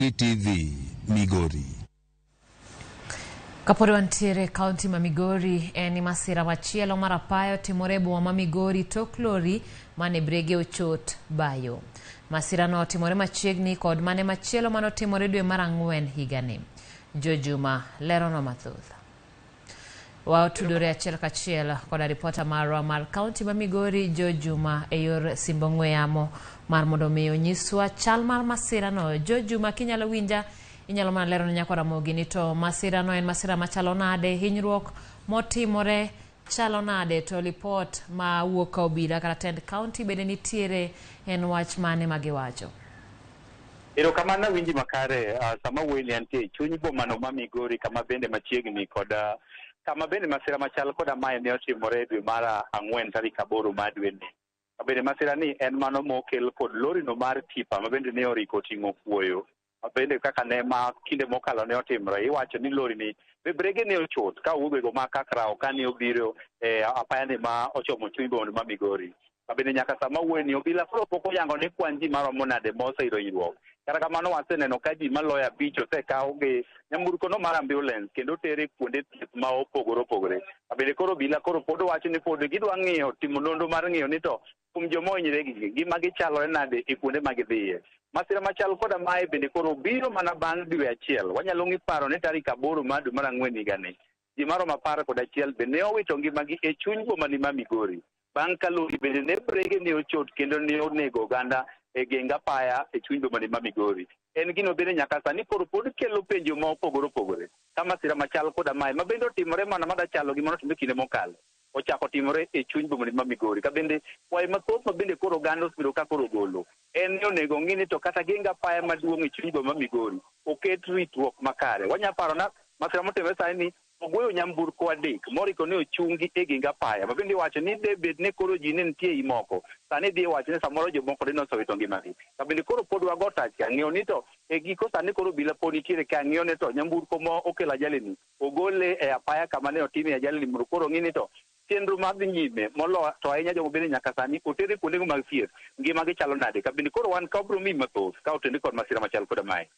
TV, Migori. Kapod wantiere e kaunti ma Migori, en ni masira machielo mar apaya otimore e boma ma Migori tok lori mane brege ochot bayo. Masirano otimore machiegni kod mane machielo mane otimore dwe mar ang'wen higani. Joe Juma leronwa mathoth. Watudore achiel kachiel koda ripota marwa mar kaunti ma Migori Joe Juma e yor simb ong'we yamo mar mondo mi onyiswa chal mar masirano. Joe Juma, kinyalo winja, inyalo mana lero ne nyakwa Ramogi ni to masirano en masira machalo nade, hinyruok motimore chalo nade, to lipot ma wuok ka obila kata tend kaunti bende nitiere, en wach mane ma giwacho? Erokamano awinji makare. Sama wuoyi ni antie e chuny bomano ma Migori, kama bende machiegni kod kama bende masira machal koda mae ne otimore e dwe mar ang'wen tarik 8 mar dweni. Bende masira ni en mano mokel kod lorino mar tipa ma bende ne oriko ting'o kuoyo. Bende kaka ne ma kinde mokalo ne otimore, iwacho ni lori ni be brege ne ochot ka owuok e ma Kakrao kane obiro e apaya ni ma ochomo chuny bomano ma Migori. Bende nyaka sama wuoyo ni obila koro pok oyango ni kwan ji maromo nade moseyudo hinyruok. Kata kamano waseneno ka ji maloyo 5 osekaw gi nyamburko no mar ambulance kendo otere kuonde thieth ma opogore opogore. Bende koro obila koro pod wacho ni pod gidwa ng'iyo timo nonro mar ng'iyo ni to kuom joma ohinyore gi ngima gichalore nade e kuonde ma gidhiye. Masira machal koda mae bende koro biro mana bang' dwe achiel. Wanyalo ng'i paro ni tarik 8 mar dwe mar ang'wen higani ji maromo 11 bende ne owito ngimagi e chuny bomani ma Migori. Bang' ka lori bende ne brege ne ochot kendo ne onego oganda e geng apaya e chuny bomani ma Migori. En gino bende nyaka sani koro pod kelo penjo ma opogore opogore. Ka masira machal koda mae ma bende otimore mana madachalo gi mano otimore kinde mokalo ochako timore e chuny bomani ma Migori. Ka bende kwayo mathoth ma bende koro oganda osebedo ka koro golo en ni onego ng'i ni to kata geng apaya maduong' e chuny boma ma Migori oket ritruok makare. Wanya paro na masira motimore sani ni ogweyo nyamburko 3 moriko ni ochungi e geng apaya ma bende iwacho ni de bed ni koro ji ne nitie i moko sani idhi iwacho ni samoro jomoko de nosewito ngimagi. Ka bende koro pod wago tach ka ng'iyo ni to e giko sani koro obila pod nitiere ka ng'iyo ni to nyamburko ma okelo ajali ni ogole e apaya kama ne otime ajali ni mondo koro ng'i ni to chenro mar dhi nyime moloyo to ahinya jogo bende nyaka sani otere kuondego mag thieth ngima gi chalo nade. Ka bende koro wan ka wabiro miyi mathoth ka otende kod masira machal koda mae.